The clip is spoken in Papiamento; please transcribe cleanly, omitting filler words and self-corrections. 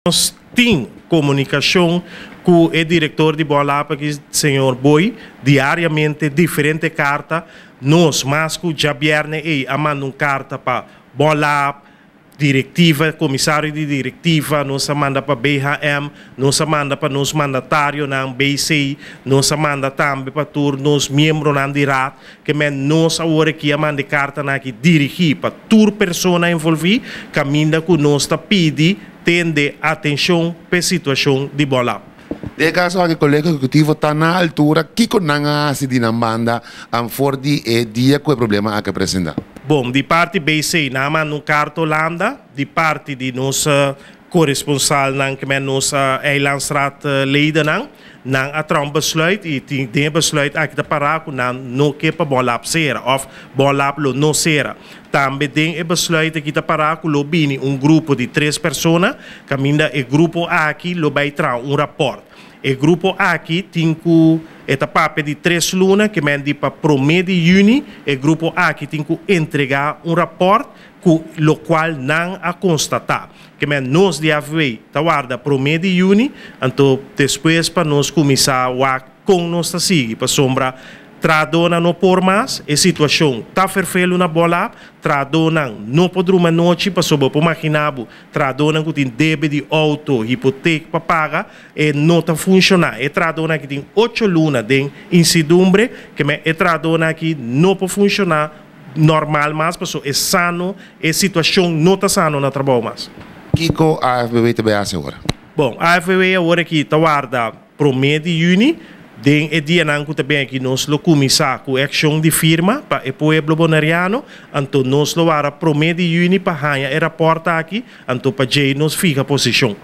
Nos tin komunikashon ku e direktor di Bon Lab aki, señor Boy, diariamente, diferente karta. Nos mas ku djabièrnè ei a manda un karta pa Bon Lab, direktiva, komisario di direktiva, nos a manda pa BHM, nos a manda pa nos mandatarionan BC, nos a manda tambe pa tur nos miembronan di raad, ke men nos awor aki a manda e kartanan aki dirigí pa tur persona envolví, kaminda ku nos ta pidi tende atenshon p'e situashon di Bon Lab. Den e kaso aki Kolegio Ehekutivo ta na altura kiko nan a hasi di nan banda for di e dia ku e problema aki a presenta. Bon, di parti BC nan a manda un karta Holanda, di parti di nos koresponsalnan ke men nos eilandsraad ledennan, nan a traha un besluit i tin den e besluit aki ta pará ku nan no ke pa Bon Lab sera òf Bon Lab lo no sera. Tambe den e besluit aki ta pará ku lo bini un grupo di tres persona kaminda e grupo aki lo bai traha un rapòrt. E grupo aki tin ku e ta papia di tres luna ke men di pa promé di yüni e grupo aki tin ku entregá un rapòrt ku lokual nan a konstatá. Ke men nos di AVW ta warda promé di yüni anto despues pa nos kuminsá wak kon nos ta sigui pasobra Trahadónan no por mas, e situashon ta ferfelu na Bolab, trahadónan no por drumi anochi pasobra bo por maginá bo, trahadónan ku tin debe di outo, hipotek pa paga, e no ta funshoná. E trahadónan aki tin ocho luna den insidumbre, ke men e trahadónan aki no por funshoná normal mas pasobra e sano, e situashon no ta sano na trabou mas. Kiko AFBW ta bay hasi awor? Bon, AFBW awor aki ta warda Promé di yüni, den e dianan ku ta bin aki nos lo kuminsá ku e akshon di firma pa e pueblo boneriano, anto nos lo wara promé di yüni pa haña e rapòrt aki, anto pa djei nos fiha posishon.